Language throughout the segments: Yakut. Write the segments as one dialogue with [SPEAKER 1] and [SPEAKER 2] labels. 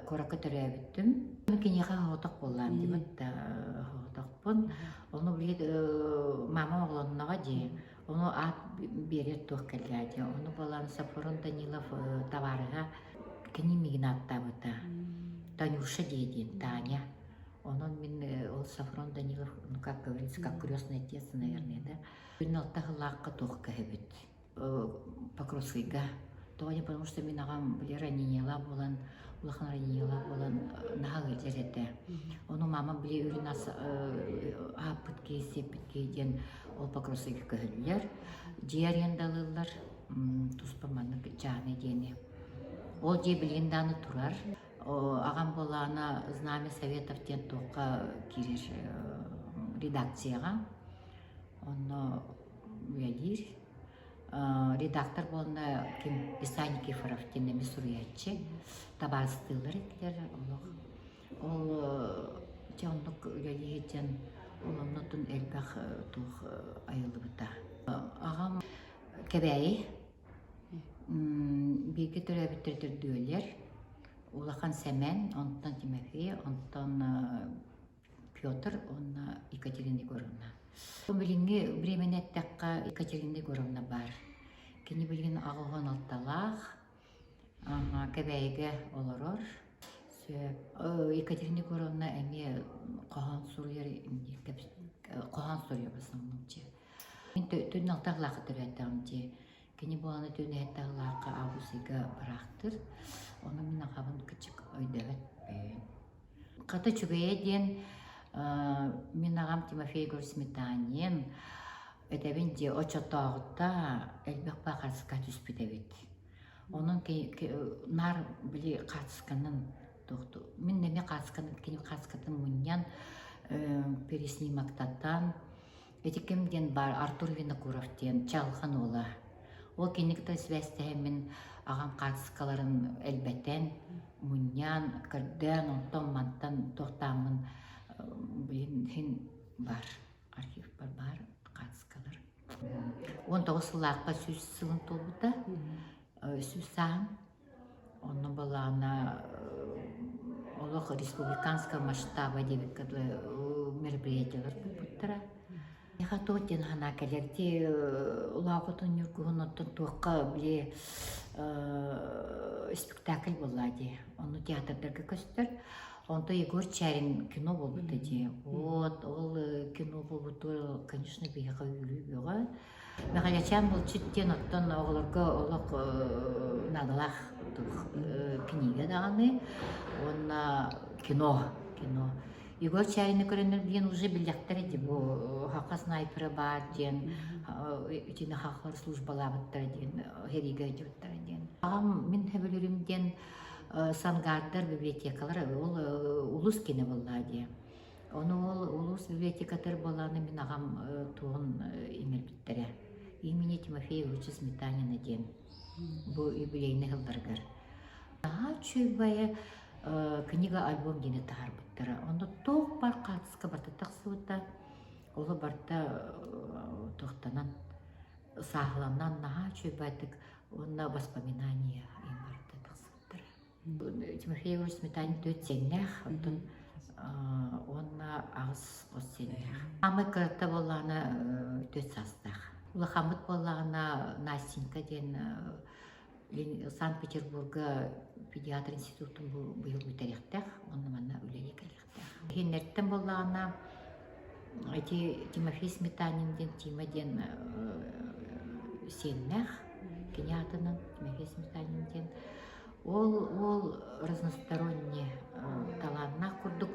[SPEAKER 1] куоракка төрөөбүтүм. Киниэхэ соҕотох буоллаам диэбит да соҕотохпун. Ону билигин мамам оҕолонноҕо дии. Ону аат биэрэр туох кэллээ дии. Ону буолан Сафрон Данилов табаарыһа кини миигин ааттаабыта. Танюша дии диэн Таня. Онон мин ол Сафрон Данилов, ну как говорится, как крестный отец, наверное, да. Күн алта сыллаахха туох көһөбүт. Покровскайга. Тоҕо диэн, потому что мин аҕам били ранениелаах буолан, улахан ранениелаах буолан наһаа ыалдьар этэ. Ону мамам били үрүн ас аһаппыт киһи, сиэппит киһи диэн ол Покровскайга көһөллөр. Дьиэ арендалыыллар, туспа маннык чааһынай диэни. Ол дьиэ билигин даҕаны турар. Аҕам буоллаҕына Знамя Советов диэн туохха киирэр редакцияҕа. Онно үлэлиир. Редактор буолна ким Исай Никифоров диэн эмиэ суруйааччы. Табаарыстыылар этилэр олох. Ол дьэ оннук үлэлии сылдьан ол оннотун элбэх туох айыллыбыта. Аҕам Кэбээйи бииргэ төрөөбүттэр төрдүөлэр. Улахан Сэмэн, онтон Тимофей, онтон Петр уонна Екатерина Егоровна. Билиҥҥи времени эттэххэ Екатерина Егоровна баар. Кини билигин 86-лаах, Кэбээйигэ олорор. Сөп. Екатерина Егоровна эмиэ хоһоон суруйар, хоһоон суруйар в основном дьэ. Мин түн алтаахлаахха төрөөтөҕүм дии. Кини буолана түүн эһэттээх август ыйга бараахтыр. Ону мин аҕабын кычык өйдөөбөт. Хата үчүгэйэ диэн мин аҕам Тимофей Егорович Сметанин этэбин дии оччотооҕута элбэх баахарска түспүт эбит. Онон наар били хаацканан туохту мин эмиэ хаацканы кини хаацкатын мунньан переснимоктатан Ити ким диэн баар Артур Винокуров диэн Чалхан уола. Ол кини кытта сибээстэһэммин аҕам хаартыскаларын элбэтэн, мунньан, көрдөөн, онтон-мантан туохтааммын билин иһин баар, архивпар баар хаартыскалар. 19 сыллаахха 100 сылын туолбута, 100 сааһым. Онно былаана олох республиканского масштаба диэбиккэ дылы мероприятиелар буолбуттара. Миэхэ туох диэн санаа кэлэр дии улаапытын ньургуһун оттон туохха били спектакль буолла дии. Ону театрдарга көстөр. Онто Егор Чарин кино буолбута дии. Вот ол кино буолбуту, конечно, биһиэхэ үөрүү бөҕө. Мэхээлэчээн булчут диэн оттон оҕолорго олох наадалаах книга даҕаны уонна кино кино. Егор Чайны көрөннөр диэн уже билиэхтэрэ дии бу Хаха снайпера баар диэн итини хахалар службалаабыттара диэн сэриигэ ыдьыбыттара диэн. Аҕам мин сөбүлүүрүм диэн Сангардар библиотекалара ол улус кино буоллаа дии. Ону ол улуус библиотекатыгар буолааны мин аҕам туоҕун иҥэрбиттэрэ. Имени Тимофея Ильича Сметанина диэн бу юбилейный сылларыгар. Наһаа үчүгэй книга-альбом диэни таһаарбыттара. Онно туох баар хаартыска барыта тахсыбыта. Оло барыта туохтанан сааһыланан наһаа үчүгэйдик уонна воспоминания барыта тахсыбыттара. Тимофей Егорович Сметанин төрт сиэннээх, оттон уонна аҕыс хос сиэннээх. Аамай кырата буоллаҕына төрт саастаах. Улахаммыт буоллаҕына Настенька диэн Санкт-Петербурга педиатр институтун быйыл бүтэриэхтээх уонна манна үлэлии кэлиэхтээх. Иһиннэртэн буоллаҕына ити Тимофей Сметанин диэн Тима диэн сиэннээх кини аатынан Тимофей Сметанин диэн Ол уол разносторонне талааннаах курдук,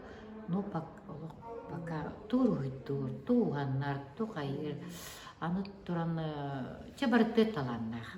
[SPEAKER 1] ну олох пока туруһуйдуур, тууһаннар, тухайыр, аны туран чэ барыта талааннаах.